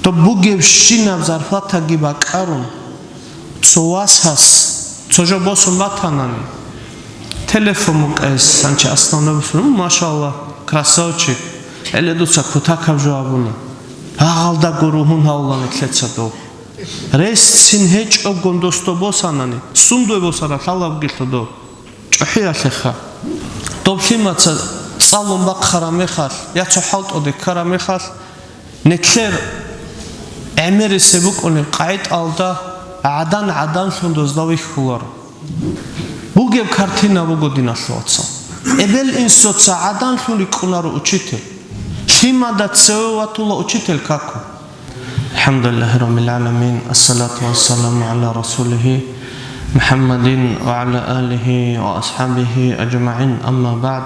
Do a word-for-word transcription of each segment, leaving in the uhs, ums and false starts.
Доб бугебщинаб зарплатаги бакӀарун, цо васас цо жо босун батанани, телефон букӀайс санчи основной бусун, «М, машалла, красавчик, гьеле дуца кутакаб жо абуна». Гьагъалдаго ругьун гьавулани лъеца доб. Ресцин гьечӀогон досдо босанани, сундуе босара лъалабги лъудо. ЧӀухӀиялъеха. Доб лъимаца цӀалун бахъараб мехалъ, я цо хӀалтӀуде ккараб мехалъ, нилъер гӀемерисеб букӀунеб къагӀидаялда гӀадан-гӀаданлъун дозда вихьуларо. Бугеб картина буго, диналъул вацал. Эбел-инсуца гӀаданлъун рикӀкӀунаро учитель. Лъимада цеве ватула учитель какун. الحمد لله رب العالمين، الصلاة والسلام على رسوله محمد وعلى آله وأصحابه أجمعين، أما بعد.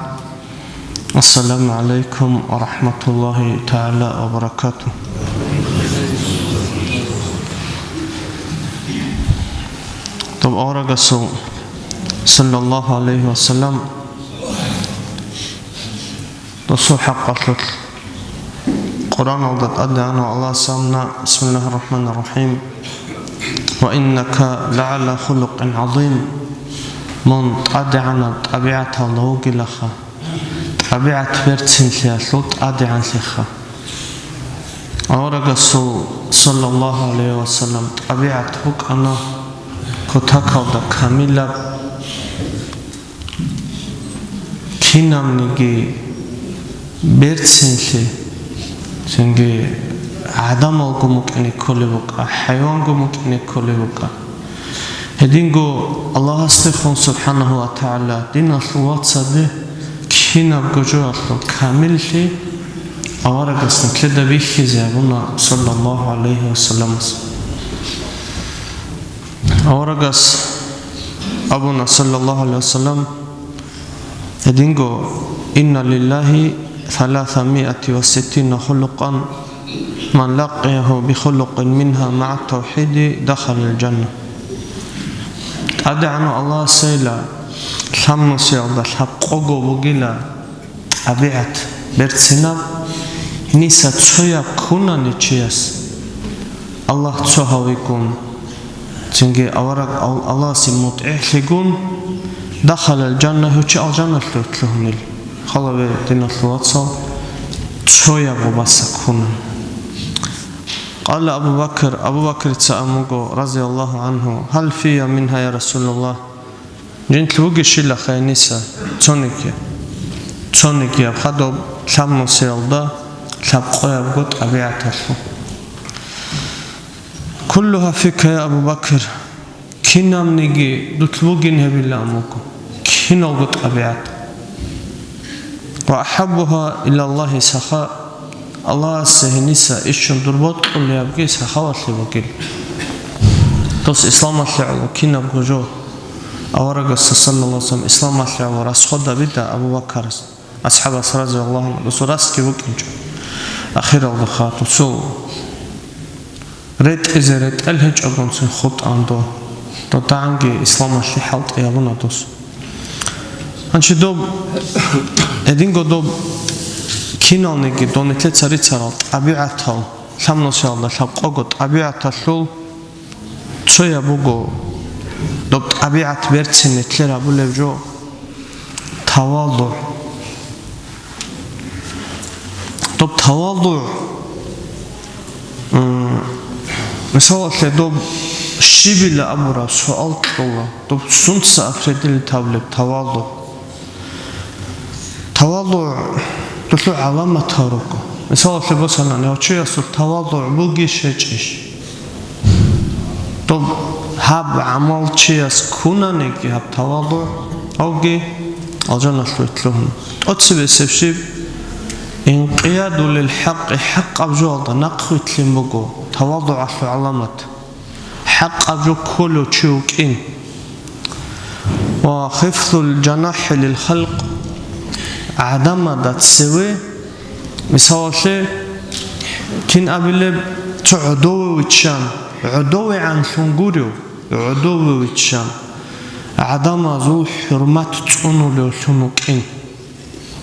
السلام عليكم ورحمة الله تعالى وبركاته. Доб аварагасул, саллаллаху алейхи ва саллям, досул хӀакъалъулъ Къуръаналда тӀадегӀанав Аллагьас абуна: «Бисмиллагьир рахӀманир рахӀим. Ва иннака лагӀала хулукъин гӀазим». Мун тӀадегӀанаб тӀабигӀаталда вугилаха, тӀабигӀат берцинлъиялъул тӀадегӀанлъиха. Аварагасул, саллаллаху гӀалайхи ва саллам, тӀабигӀат букӀана кутакалда камилаб, кинабниги берцинлъи, цинги гӀадамалго мукӀине кколеб букӀа, хӀайванго мукӀине кколеб букӀа. Гьединго Аллагьасдехун, субхӀанагьу ва тагӀала, диналъул вацаде кинабго жоялъул камиллъи аварагас нилъеда бихьизе абуна, саллаллаху гӀалайхи ва салламас. Аварагас абуна, саллаллаху гӀалайхи ва саллам, гьединго: «Инна лиллагьи саласамиати ва ситтина хулукъан, ман лакъиягьу бихулукъин мингьа магӀа тавхӀиди дахалал жанна». ТӀадегӀанав Аллагьасейила лъабнусиялда лъабкъого бугила тӀабигӀат берцинаб, гьениса цояб ккунани чияс, Аллагь цо гьавигун, цинги авараг Ал-, Аллагьасе мутӀигӀлъигун, дахалал жанна, гьев чи алжаналъув лъугьунел. Халаве, диналъул вацал, цояб гъубаса ккунан. Къала Абу Бакр, Абу Бакрица абун буго, разияллаху гӀанху: «Гьал фия мингьа, я Расулаллагь?» Жинлъ бугищилаха гьениса цониги, цониги аб хадуб лъабнусиялда лъабкъоябго тӀабигӀаталъул. «Куллугьа фика, я Абу Бакр», кинабниги дутлъ бугин гьебилан буго, киналго тӀабигӀат. «Ва ахӀаббугьа илаллагьи саха», Аллагьасе гьениса ишун дур бокьулебги сахавалъе бугил. Дос исламалъе гӀоло кинабго жо аварагасда, саллаллаху алейхи ва саллям, исламалъе гӀоло расходабида Абу Бакарас, асхӀабас, разияллаху анху, досул расги букӀинчӀо. Ахиралда хатусул ретӀизе ретӀел гьечӀогонцин хутӀан до. ДодагӀанги исламалъе хӀалтӀи гьабуна дос. Гьанчи доб, гьединго доб киналниги дон нилъеца рицарал тӀабигӀатал, лъабнусиялда лъабкъого тӀабигӀаталъул цояб буго, доб тӀабигӀат берцин нилъер гьабулеб жо, тавалдугӀ. Доб тавалдугӀ, м, мисалалъе, доб щибила абураб суал кьола, доб сунца определить гьабулеб тавалдугӀ? ТавалдугӀ долъул гӀаламатал руго. Мисалалъе босанани, гьав чиясул тавалдугӀ бугищ гьечӀищ? Доб гьаб гӀамал чияс ккунаниги гьаб тавалдугӀ, гьавги алжаналъуве лъугьун. ТӀоцебесеб щиб, инкъияду лил хӀакъи, хӀакъаб жоялда нахъвилълъин буго тавалдугӀалъул гӀаламат. ХӀакъаб жо кколев чи вукӀин. Ва хифзул жанахӀи лил халкъ, гӀадамада цеве, мисалалъе, кин абилеб, цо гӀодове виччан, гӀодовегӀанлъун гурев, гӀодове виччан, гӀадамазул хӀурмат цӀунулевлъун вукӀин.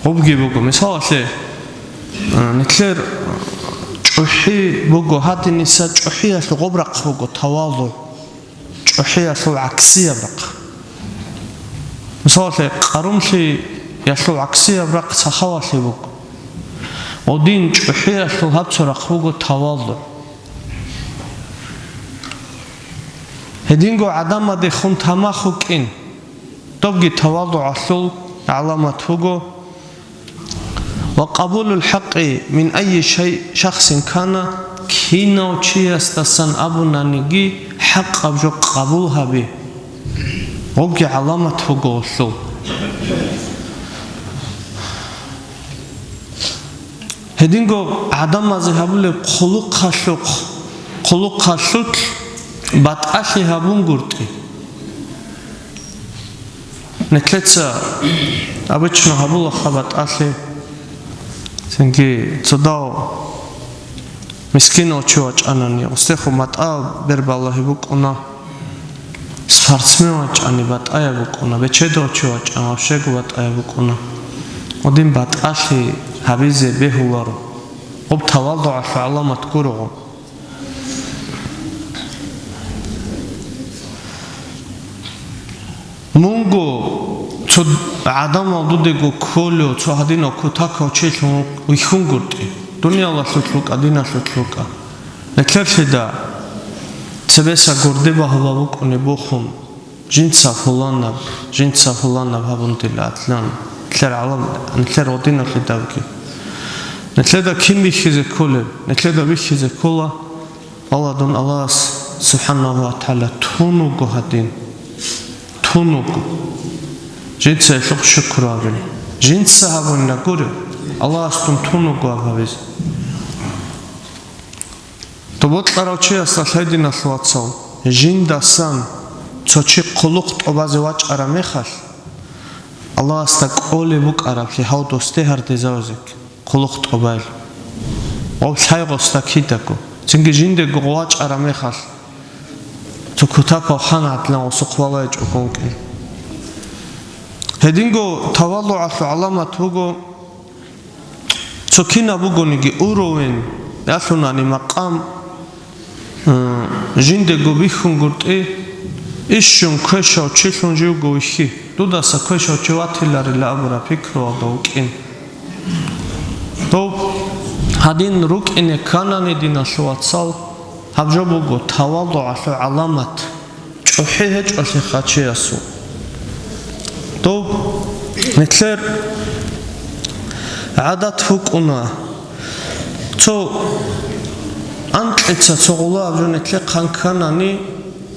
Гъубги буго, мисалалъе, а, нилъер ЧӀухӀи буго гьадиниса, чӀухӀиялъул гъоб рахъ буго тавалу, чӀухӀиялъул гӀаксияб рахъ. Мисалалъе, къарумлъиялъул гӀаксияб рахъ сахавалъи буго. Гъодин чӀухӀиялъул гьаб цо рахъ буго тавалу. Гьединго гӀадамадехун тамах вукӀин, добги тавалугӀалъул гӀаламат буго. Ва къабулул хӀакъи мин айи шай шахсин кана, кинав чиясдасан абунаниги хӀакъаб жо къабул гьаби, гъобги гӀаламат буго гъолъул. Гьединго гӀадамазе гьабулеб хъулухъалъухъ, хъулухъалъулъ батӀалъи гьабунгуртӀи. Нилъеца обычно гьабулаха батӀалъи, цинги цодав мискинав чи вачӀанани, гъосдехун батӀа бербалагьи букӀуна, спортсмен вачӀани батӀаяб букӀуна, бечедав чи вачӀан ващего батӀаяб букӀуна. Гъодин батӀалъи гьабизе бегьуларо. Гъоб тавалугӀалъул гӀаламат гуро гъоб. Мунго цо гӀадамал дудего кколев, цо гьадинав кутакав чилъун вихьунгуртӀи, дуниялалъулъ вукӀа, диналъулъ вукӀа. Нилъерлъида цебеса гурде багьула букӀунеб бухун, жинца пуланаб, жинца пуланаб гьабун дила адлъан. Нилъер гӀалам, нилъер гъодиналъидавги. Нилъеда кин бихьизе кколеб? Нилъеда бихьизе ккола, Аллагь, дун Аллагьас, субхӀанагьу ва тагӀала, тун вуго гьадин. Тун вуго. Жинца гьелъухъ шукру гьабе. Жинца гьабунила гури, Аллагьас дун тун вуго гьаб гьабизе. Доб бокьарав чиясда лъай, диналъул вацал, жиндасан цо чи хъулухъ тӀобазе вачӀараб мехалъ, Аллагьасда кӀолеб букӀараблъи гьав досде гьардезавизе хъулухъ тӀобайилан. Гъов лъай гъосда кидаго, цинги жиндего гъов вачӀараб мехалъ, цо кутакав хан гӀадлан гъосухъ балайчӀого вукӀин. Гьединго тавалугӀалъул гӀаламат буго, цо кинаб бугониги уровень, ялъунани макъам, Э, жиндего бихьунгуртӀи, ишщун квешав чилъун живго вихьи, дудаса квешав чи ватиларила абураб пикруялда вукӀин. Доб гьадин рукӀине кканани, диналъул вацал, гьаб жо буго тавалугӀалъул гӀаламат, чӀухӀи гьечӀолъи хъачиясул. Доб нилъер гӀадат букӀуна, цо анкьица цо гъула аб жо нилъехъан кканани,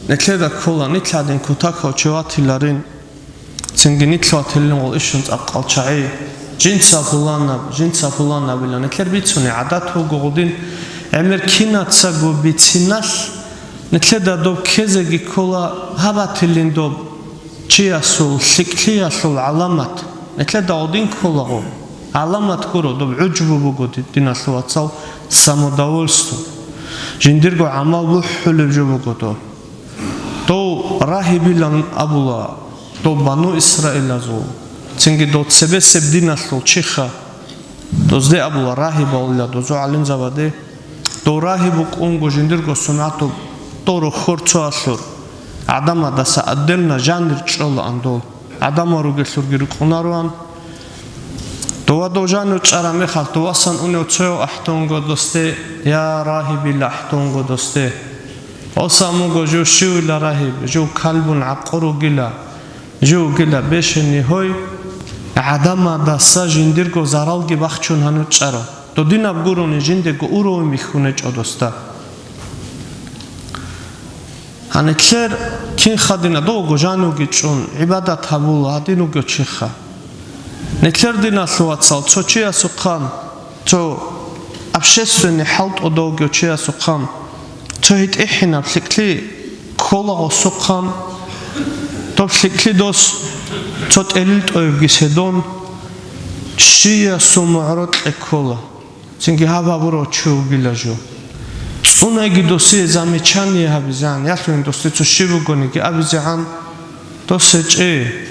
нилъеда ккола, нилъ гьадин кутакав чи ватиларин, цинги нилъ ватилин гъол ишун цӀакъал чагӀи, жинца пуланаб, жинца пуланабила нилъер бицуни гӀадат буго гъудин, гӀемер кинацаго бициналъ, нилъеда доб ккезеги ккола гьабатилин доб. Чиясул лъикӀлъиялъул гӀаламат, нилъеда гъодин кколаго, гӀаламат гуро, доб гӀужбу буго, ди-, диналъул вацал, самодовольство. Жиндирго гӀамал бухӀулеб жо буго доб. Дов рагьибилан абула, дов бану Исраилазул, цинги дов цебесеб диналъул чиха. Дозде абула рагьиб абула, дозул гӀалимзабаде. Дов рагьиб вукӀунго жиндирго сунатул дов рохьор цоалъур. ГӀадамадаса отдельно жанир чӀолаан дов. ГӀадамал ругелъулги рукӀунароан. Дова дов жанир чӀараб мехалъ, довасан унев цояв ахӀдунго досде, я рагьибил ахӀдунго досде. Оса муго жив щивила рагьиб, жив калбун гӀакъу ругила. Жив вугила бешени гьой, гӀадамадаса жиндирго заралги бахчун гьанив чӀарав. Додинаб гурони жиндего уровень бихьунечӀо досда. Гьанилъер кин хадина довго жанивги чӀун, гӀибадат гьабула, гьадин вугев чиха. Нилъер диналъул вацал цо чиясухъан, цо общественный хӀалтӀудавги чиясухъан, цо гьитӀихӀинаб лъикӀлъи ккола гъосухъан, доб лъикӀлъи дос цо тӀелил тӀоебги седон, щиясул мугӀро кье ккола, цинги гьаб гьабурав чи вугила жо. ЦӀунайги досие замечание гьабизегӀан, ялъугӀин досде цо щиб бугониги абизегӀан, дос гьечӀе.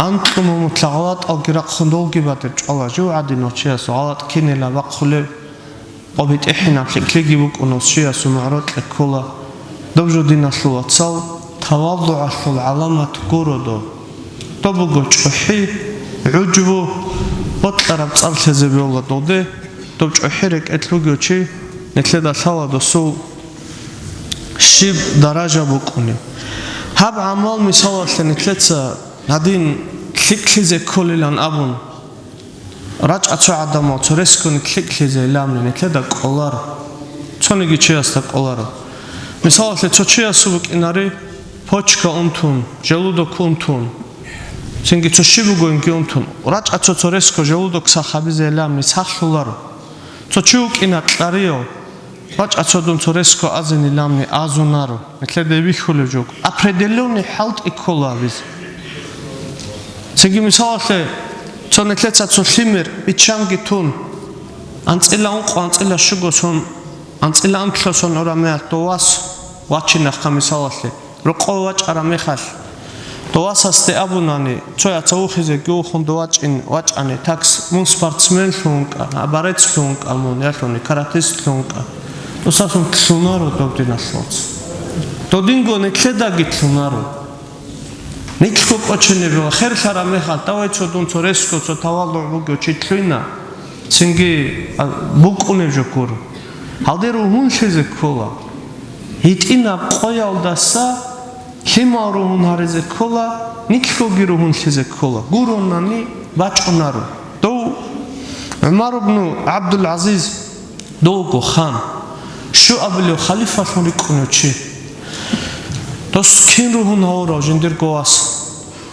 Анкьумумутла гъалатӀалги рахъун долги батӀир чӀвала, жив гӀадинав чиясул гъалатӀ кинила бахъулеб. Къо бетӀергьанаб лъикӀлъиги букӀуна, щиясул магӀрукьа ккола. Доб жо, диналъул вацал, тавазугӀалъул гӀаламат гуро доб. Доб буго чӀухӀи, гӀужбу, бокьараб цӀар лъезе бегьула долде. Доб чӀухӀи рекӀелъ вугев чи, нилъеда лъала досул щиб даража букӀунеб. Гьаб гӀамал, мисалалъе, нилъеца гьадин лъикӀлъизе кколилан абун, рачӀа цо гӀадамал цо ресго лъикӀлъизе иламни нилъеда кӀоларо. Цониги чиясда кӀоларо. Мисалалъе, цо чиясул букӀинари почка унтун, желудок унтун, цинги цо щиб бугониги унтун, рачӀа цо цо ресго желудок сах гьабизе иламни сахлъуларо. Цо чи вукӀина кьарияв, рачӀа цо дун цо ресго азин иламни азунаро. Нилъеда бихьулеб жо буго. Определённый хӀалтӀи ккола гьабизе. Цинги, мисалалъе, цо нилъеца цо лъимер биччанги тун, анцӀила ункъо, анцӀила щуго сон, анцӀила анкьа сон гӀураб мехалъ дов вас вачинахъа, мисалалъе, рокъов вачӀараб мехалъ, дов васасде абунани, цо яца вухизеги вухун дов вачӀин вачӀани, такс, мун спортсменлъун вукӀа, а борецлъун вукӀа мун, ялъуни каратистлъун вукӀа. Досасун лъунаро доб, диналъул вацал. Додинго нилъедаги лъунаро. Нилъго кӀоченебила херлъараб мехалъ, давай цо дун цо ресго, цо тавазугӀ бугев чи лъугьина, цинги, а, букӀунеб жо гуро. Гьалде ругьунлъизе ккола. ГьитӀинаб къоялдаса лъимал ругьун гьаризе ккола, нилъгоги ругьунлъизе ккола. Гуронани бачӀунаро. Дов ГӀумар ибну ГӀабдул-ГӀазиз, довго хан, щуабилев халифалъун рикӀкӀунев чи. Дос кин ругьун гьавурав жиндирго вас?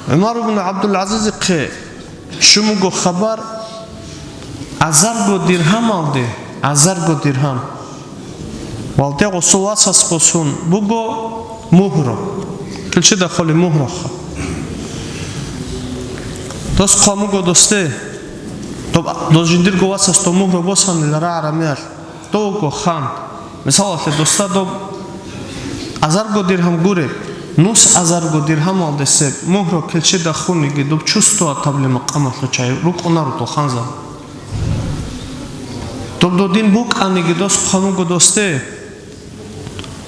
ГӀумар ибну ГӀабдул-ГӀазизихъе щун буго хабар, азарго диргьамалде, азарго диргьам. Валде гъосул васас босун буго мугьру. Килчида холе мугьруха. Дос хъван буго досде, доб-, дос жиндирго васас доб мугьру босанила рагӀараб мехалъ, довго хан. Мисалалъе, досда доб азарго диргьам гуреб, нус азарго диргьамалдесеб мугьру килчида хуниги доб чувствоватабли макъамалъул чагӀи рукӀунаро дол ханзал. Доб додин букӀаниги дос хъван буго досде,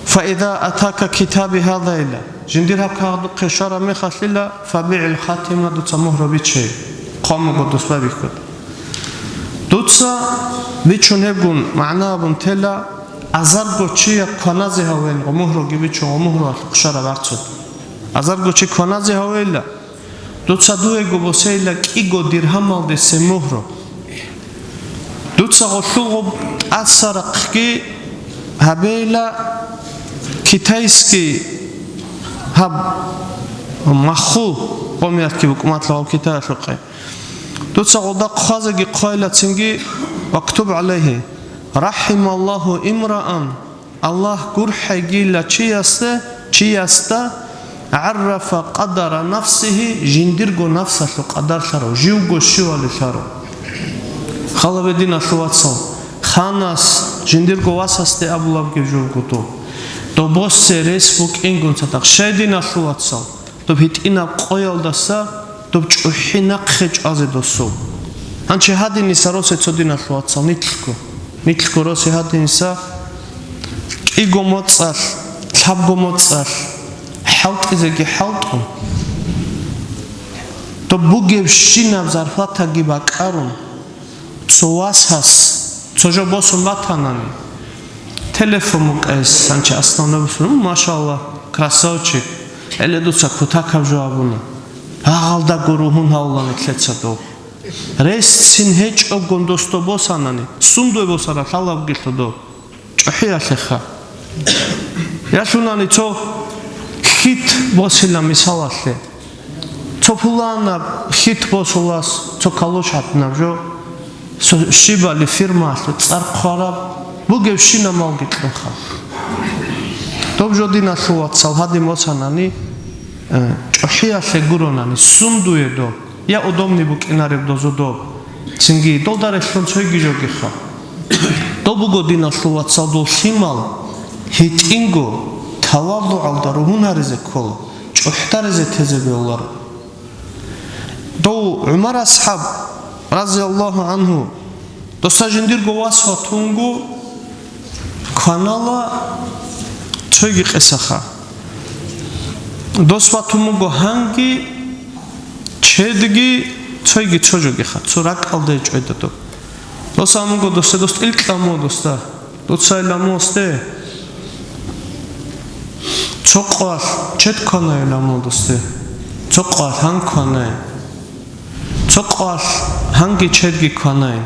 «Фаиза атака китаби гьазайла», жиндир гьаб кагъдухъе щвараб мехалъила, «фабигӀил хатима», дуца мугьру биче, хъван буго дос бабихьуда. Дуца бичун гьебгун магӀна абун тела, азарго чияг кваназе гьавен, гъо мугьруги бичун, гъо мугьруялъухъ щвараб арцуд. Азарго чи кваназе гьавейла, дуца дуего босейила кӀиго диргьамалдесе мугьру. Дуца гъолъул гъоб тӀаса рахъги гьабейила китайский гьаб махху, къомиялъги букӀуматлъа гъоб Китаялъухъе. Дуца гъолда хъвазеги хъвайла цинги, «Вактуб гӀалайгьи, рахӀималлагьу имраан», Аллагь гурхӀейгила чиясде, чиясда, «гӀаррафа къадара нафсигьи», жиндирго нафсалъул къадар лъарав, живго щивали лъарав. Халабе, диналъул вацал, ханас жиндирго васасде абулабги жо буго доб. Добосе рес букӀингун цадахъ. Щай, диналъул вацал? Доб гьитӀинаб къоялдаса доб чӀухӀи нахъе чӀвазе досул. Гьанчи гьадиниса росе цо, диналъул вацал, нилъго. Нилъго росе гьадиниса кӀиго моцӀалъ, лъабго моцӀалъ, хӀалтӀизеги хӀалтӀун. Доб бугебщинаб зарплатаги бакӀарун. Цо васас цо жо босун батанани, телефон букӀайс санчи основной босун, «М, машалла, красавчик, гьеле дуца кутакаб жо абуна». Гьагъалдаго ругьун гьавулани лъеца дов. Ресцин гьечӀогон досдо босанани, сундуе босара лъалабгилъу дов. ЧӀухӀиялъеха. Ялъунани цо хьит босила мисалалъе. Цо пуланаб хьит босулас цо калош гьатӀинаб жо, цо щибали фирмалъу цӀар хъвараб бугебщинаб малги кьунха. Доб жо, диналъул вацал, гьадин босанани, э, чӀухӀиялъе гуронани, сундуе доб. Я удобный букӀинареб дозу доб, цинги долда релълъун цойги жогиха. Доб буго, диналъул вацал, дол лъимал гьитӀинго тавазугӀалда ругьун гьаризе ккола, чӀухӀдаризе тезе бегьуларо. Дов ГӀумар асхӀаб, разияллагьу гӀангьу, доса жиндирго вас ватунго, кванала цойги къесаха. Дос батун буго гьанги, чедги, цойги цо жогиха, цо ракӀалде чӀведа доб. Дос амуго досде, дос тӀил кьаму досда. Дуцайила мосде. Цо къвалъ чед кванайила модосде. Цо къвалъ гьан кванай. Цо къвалъ гьанги чедги кванай.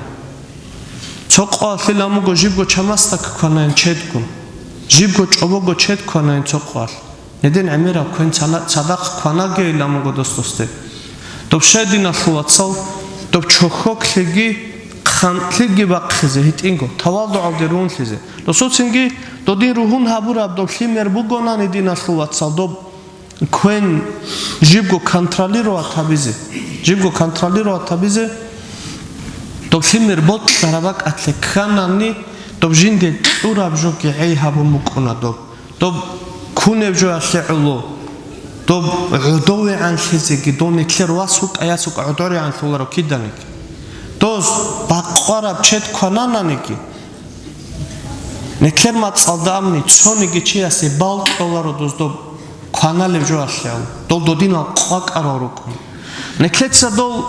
Цо къвалъила муго жибго чамасда кванайин чедгун. Жибго чӀобого чед кванайин цо къвалъ. Гьедин гӀемераб квен цана-, цадахъ кванагейила муго дос-досде. Доб щай диналъул вацал, доб чохьоклъиги, хъантлъиги бахъизе гьитӀинго, тавалдугӀалде рунлъизе. Досуцинги додин ругьун гьабураб доб лъимер бугонани диналъул вацал, доб квен жибго контролировать гьабизе, жибго контролировать гьабизе, доб лъимер бокьараб бакӀалъе кканани, доб жинде кьураб жоги гӀей гьабун букӀуна доб. Доб кунеб жоялъе гӀоло, доб гӀодовегӀанлъизеги, дов нилъер вас вукӀа, яс вукӀа, гӀодорегӀанлъуларо киданиги. Доз бакъвараб чед кванананиги, нилъер мацӀалда амни цониги чиясе балкьоларо доз доб кваналеб жоялъе гӀоло, дол додинал къвакӀарал рукӀун. Нилъеца дол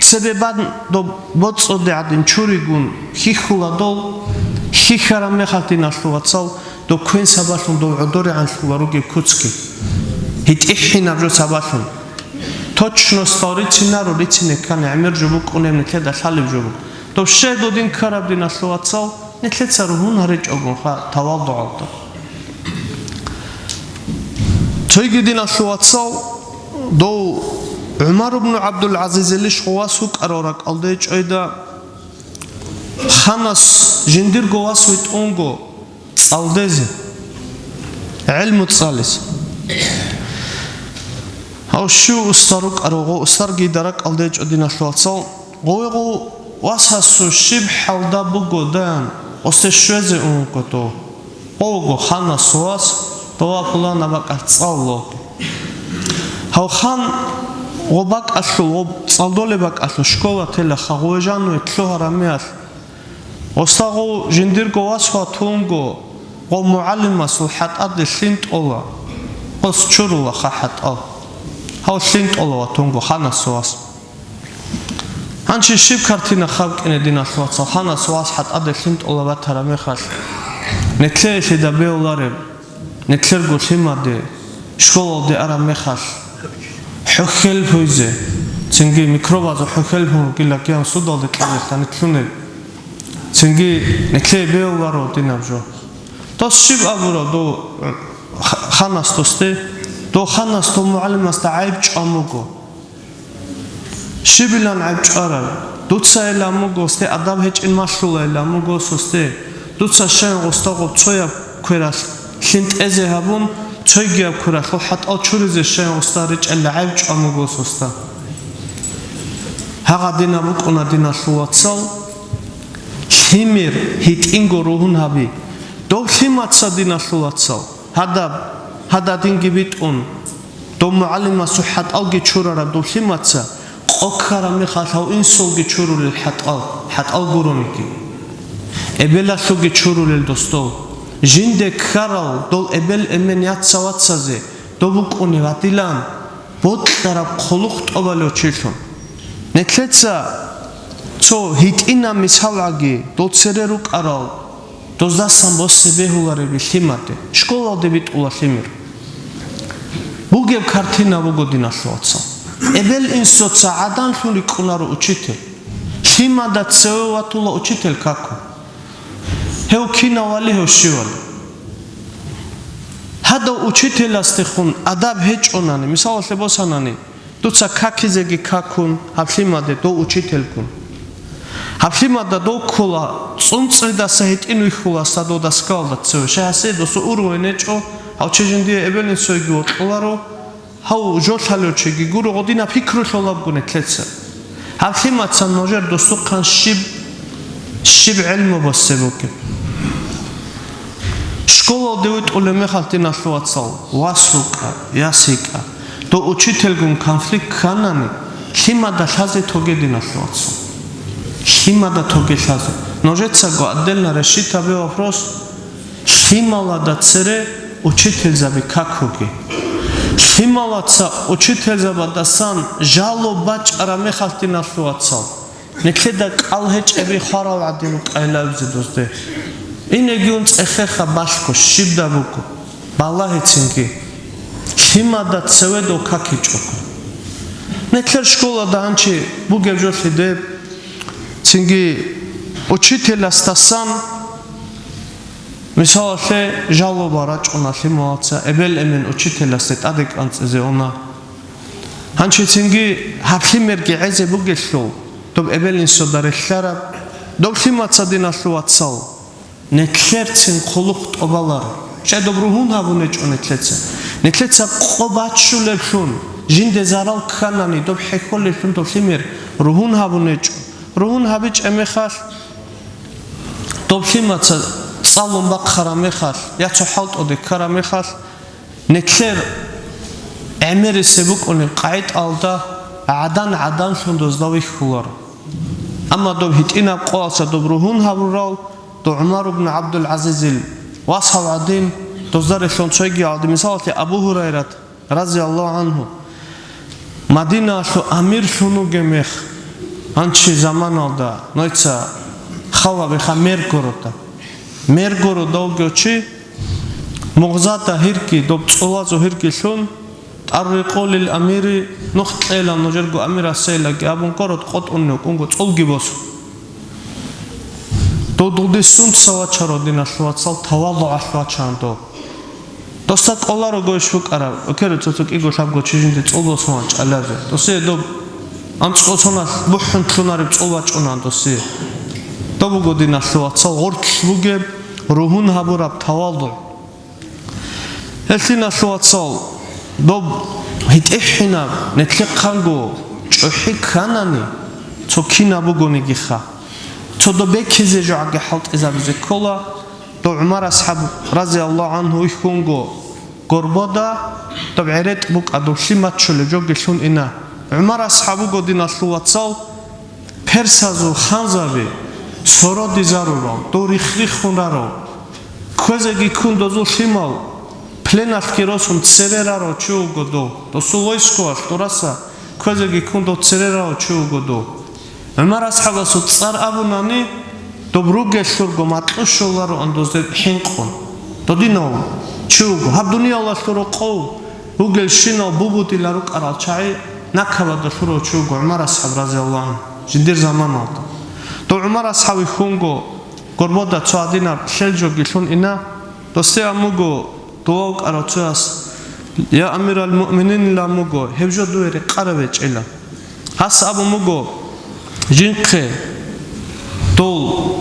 цебе бан доб боцӀоде гӀадин чуригун хьихьула дол, хьихьараб мехалъ диналъул вацал, доб квен сабаблъун дов гӀодорегӀанлъула ругеб куцги. ГьитӀихӀинаб жо сабаблъун. Точностал рицинаро, рицине ккани гӀемер жо букӀунеб, нилъеда лъалеб жо буго. Дов щай додин ккараб диналъул вацал, нилъеца ругьун гьаричӀогун ха тавалдугӀалда. Цойги диналъул вацал, дов ГӀумар ибн ГӀабдул-ГӀазизилищ гъов вас вукӀарал ракӀалде чӀвайда, ханас жиндирго вас витӀунго цӀалдезе, гӀелму цӀализе. Гьав щив устар рукӀарав, гъов устарги даракӀалде чӀо диналъул вацал, гъовего васасул щиб хӀалда буго даян, осде щвезе унго дов. Гъовго ханас вас, дова пулана бакӀалъ цӀалло. Гьав хан гъо бакӀалъул, гъо цӀалдолеб бакӀалъул школа телаха, гъове жануе лъугьараб меялъ, гъосда гъов жиндирго вас ватунго, гъов мугӀалимасул хӀатӀаде лъин тӀола, гъос чурула ха хӀатӀал. Гьав лъин тӀола ватунго ханас вас. Гьанчи щиб картина хаб кӀине диналъул вацал, ханас вас хӀатӀаде лъин тӀола батараб мехалъ, нилъее лъида беулареб, нилъерго лъимаде, школалде араб мехалъ, хӀухьел гьуйзе, цинги микробазул хӀухьел гьун ругила киян судалде кьезе лъанилъунеб. Цинги нилъее беуларо динаб жо. Дос щиб абурав дов х-, ханас досде? Дов ханас дов мугӀалимасда гӀайиб чӀван буго. Щибилан гӀайиб чӀвараб? Дуцайилан буго, сосде адаб гьечӀин малъулайилан буго сосде. Дуца щайин гъосда гъоб цояб квералъ лъин тӀезе гьабун, цойгияб квералъул хӀатӀал чуризе щайин гъосда речӀалила гӀайиб чӀван буго сосда. Гьагъадинаб букӀуна диналъул вацал, лъимер гьитӀинго ругьун гьаби. Дов лъимаца диналъул вацал, гьадаб, гьададинги битӀун, дов мугӀалимасул хӀатӀалги чурараб дов лъимаца, къо ккараб мехалъ гьав инсулги чурулел хӀатӀал, хӀатӀал гурониги. Эбелалъулги чурулел досдол. Жинде ккарал дол эбел-эмен яца-вацазе дов букӀунев гьадилан бокьараб хъулухъ тӀобалев чилъун. Нилъеца цо гьитӀинаб мисалгӀаги дол цере рукӀарал, доздасан босе бегьулареби лъимаде, школалде битӀула лъимер. Бугеб картина буго диналъул вацал. Эбел-инсуца гӀаданлъун рикӀкӀунаро учитель. Лъимада цеве ватула учитель какун. Гьев кинав вали, гьев щивали. Гьадав учителасдехун адаб гьечӀонани, мисалалъе босанани, дуца какизеги какун, гьаб лъимаде дов учительгун. Гьаб лъимада дов ккола, цӀунцӀридаса гьитӀин вихьула садо доскаялда цеве. Щай гьасе досул уровень гьечӀо, гьав чи жиндие эбел-инсуеги вокьуларо, гьав жо лъалев чиги гуро, гъодинаб пикру лъолабго нилъеца. Гьаб лъимаца нужер досухъан щиб, щиб гӀелму босе бугеб? Школалде витӀулеб мехалъ диналъул вацал, вас вукӀа, яс йикӀа, дов учительгун конфликт кканани, лъимада лъазе тоге диналъул вацал. Лъимада тоге лъазе. Нужецаго отдельно решить гьабе вопрос, Лъималада цере учительзаби какуги. Лъималаца учительзабадасан жало бачӀараб мехалъ, диналъул вацал, нилъеда кӀал гьечӀеби хварал гӀадин рукӀайилабизе дозде. Инеги ун цӀехеха балъго, щибда буго, балагьецинги. Лъимада цеве дов какичӀого. Нилъер школада гьанчи бугеб жо лъидеб, цинги учителасдасан, мисалалъе, жалоба рачӀуна лъималаца, эбел-эмен учителасде тӀаде кӀанцӀизе уна. Гьанчи цинги гьаб лъимерги гӀезе бугелъул, доб эбел-инсуда релълъараб, доб лъимаца, диналъул вацал, нилъерцин хъулухъ тӀобаларо. Щай доб ругьун гьабун гьечӀо нилъеца. Нилъеца къо баччулеблъун, жинде зарал кканани, доб хӀехьолеблъун доб лъимер ругьун гьабун гьечӀо. Ругьун гьабичӀеб мехалъ, доб лъимаца цӀалун бахъараб мехалъ, я цо хӀалтӀуде ккараб мехалъ, нилъер гӀемерисеб букӀунеб къагӀидаялда гӀадан-гӀаданлъун дозда вихьуларо. Амма доб гьитӀинаб къоялъа доб ругьун гьабурал, дов ГӀумар ибн ГӀабдул-ГӀазизил васал гӀадин, дозда релълъун цойги гӀадин, мисалалъе, Абу Гьурайрат, разияллагьу гӀангьу, Мадинаялъул амирлъун вугеб мех, гьанчи заманалда нойца хал гьабеха мер города. Мер города вугев чи, мугъзада гьирги, доб цӀулазул гьирги лъун, тӀаррикъу лил амири, нух кьела нужерго амирасейлаги абун, город къотӀунев кӀунго цӀулги босун. Дов дугьдисунца вачаро, диналъул вацал, тавадугӀалъ вачан дов. Досда кӀоларогойищ букӀараб, окере цо-цо кӀиго-лъабго чи жинде цӀул босун вачӀалазе. Досие доб анцӀго соналъ бухӀун лъунареб цӀул бачӀунаан досие. Доб буго, диналъул вацал, гъорлъ бугеб, ругьун гьабураб тавадугӀ. Гьелъ, диналъул вацал, доб гьитӀихӀинаб нилъехъанго чӀухӀи кканани, цо кинаб бугонигиха, цо доб бекизе жогӀаги хӀалтӀизабизе ккола. Дов ГӀумар асхӀаб, разияллагьу гӀангьу, вихьунго горбода, доб гӀеретӀ букӀа, доб лъим баччулеб жоги лъун ина. ГӀумар асхӀаб вуго, диналъул вацал, персазул ханзаби сородизарурал, дов рихх-риххун рарав, кквезеги ккун дозул лъимал пленалъги росун цере рарав чи вуго дов, досул войскоялъ дураса кквезеги ккун дов цере рарав чи вуго дов. ГӀумар асхӀабасул цӀар абунани, доб ругелъурго макьу щолароан дозде хӀинкъун. Додинав чи вуго, гьаб дуниялалъул рокъов бугелщинал бубудила рукӀарал чагӀи накабада лъурав чи вуго ГӀумар асхӀаб, разияллагьу гӀангьу, жиндир заманалда. Дов ГӀумар асхӀаб вихьунго горбода цо гьадинаб лъел жоги лъун ина, досде ан буго, дова вукӀарав цояс, я амирал-муъминин, ан буго, гьеб жо дуе рекъараб гьечӀила. Гьас абун буго, жинхъе дол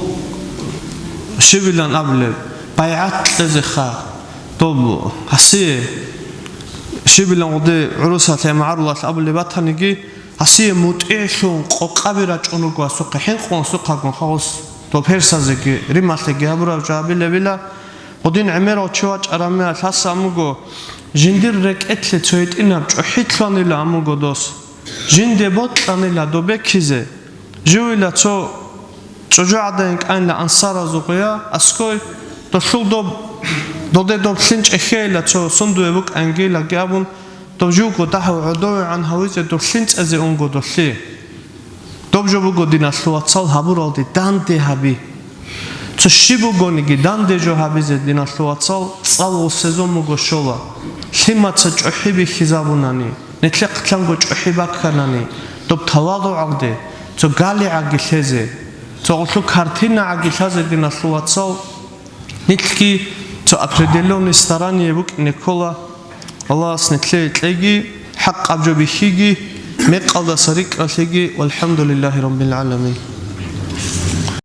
щибилан абулеб, байгӀат кьезеха, доб гьасие щибилан гъуде гӀурусалъе, магӀарулалъ абулеб батаниги, гьасие мутӀигӀлъун къокъаби рачӀун руго гьасухъе, хӀинкъун гьасухъагун хавус, доб персазеги, рималъеги гьабураб жо гьабилебила. Гъудин гӀемерав чи вачӀараб мехалъ гьас ан буго, жиндир рекӀелъе цо гьитӀинаб чӀухӀи лъанила ан буго дос. Жинде бокьанила доб бекизе. Живила цо чӀужугӀадан кӀанила ансаразул гъуя, аскӀой, долъул доб, долде доб лъим чӀехейила цо сундуе букӀанги лаги абун, доб живго дагьав гӀодовегӀан гьавизе доб лъим цӀезе унго долъи. Доб жо буго, диналъул вацал, гьабуралде данде гьаби. Цо щиб бугониги данде жо гьабизе, диналъул вацал, цӀалул сезон буго щола. Лъимаца чӀухӀи бихьизабунани, нилъехъ лъанго чӀухӀи бакканани, доб тавадугӀалде, цо галигӀаги лъезе, цо гъулъу картинагӀаги лъазе, диналъул вацал, нилъги цо определённый старание букӀине ккола. Аллагьас нилъее кьеги, хӀакъаб жо бихьиги, мекъалдаса рикӀкӀалъиги. Валхамдулиллагьи раббил гӀаламин.